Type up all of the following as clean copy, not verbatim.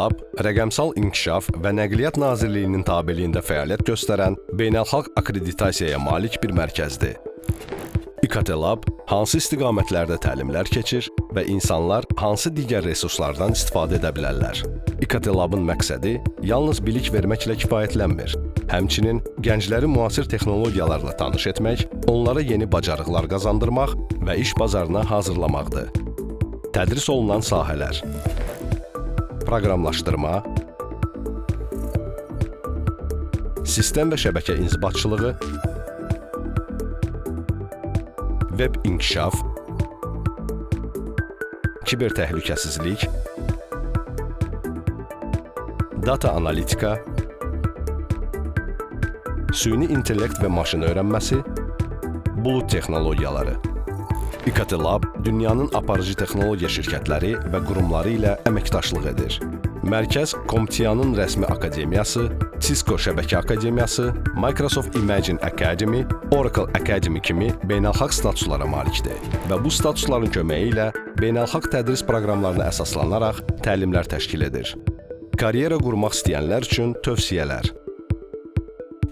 İKT Lab Rəqəmsal İnkişaf və Nəqliyyat Nazirliyinin tabeliyində fəaliyyət göstərən beynəlxalq akkreditasiyaya malik bir mərkəzdir. İKT Lab hansı istiqamətlərdə təlimlər keçir və insanlar hansı digər resurslardan istifadə edə bilərlər? İKT Labın məqsədi yalnız bilik verməklə kifayətlənmir. Həmçinin gəncləri müasir texnologiyalarla tanış etmək, onlara yeni bacarıqlar qazandırmaq və iş bazarına hazırlamaqdır. Tədris olunan sahələr: proqramlaşdırma, sistem və şəbəkə inzibatçılığı, veb inkişaf, kiber təhlükəsizlik, data analitika, süni intellekt və maşın öyrənməsi, bulud texnologiyaları. İKT Lab dünyanın aparıcı texnologiya şirkətləri və qurumları ilə əməkdaşlıq edir. Mərkəz CompTIA-nın rəsmi akademiyası, Cisco Şəbəkə Akademiyası, Microsoft Imagine Academy, Oracle Academy kimi beynəlxalq statuslara malikdir və bu statusların köməyi ilə beynəlxalq tədris proqramlarına əsaslanaraq təlimlər təşkil edir. Karyera qurmaq istəyənlər üçün tövsiyələr.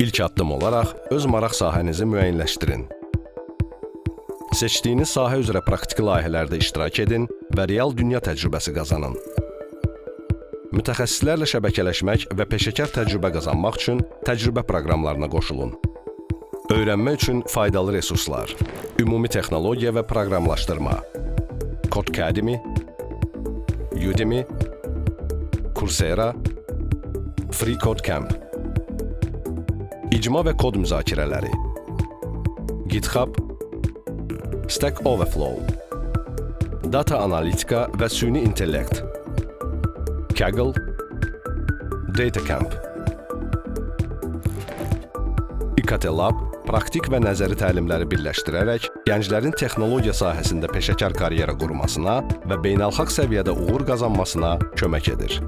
İlk addım olaraq öz maraq sahənizi müəyyənləşdirin. Seçdiyiniz sahə üzrə praktiki layihələrdə iştirak edin və real dünya təcrübəsi qazanın. Mütəxəssislərlə şəbəkələşmək və peşəkar təcrübə qazanmaq üçün təcrübə proqramlarına qoşulun. Öyrənmək üçün faydalı resurslar: Ümumi texnologiya və proqramlaşdırma, Codecademy, Udemy, Coursera, Free Code Camp. İcma və kod müzakirələri: GitHub, Stack Overflow, data analitika və süni intellekt, Kaggle, DataCamp. İKT Lab praktik və nəzəri təlimləri birləşdirərək gənclərin texnologiya sahəsində peşəkar karyera qurmasına və beynəlxalq səviyyədə uğur qazanmasına kömək edir.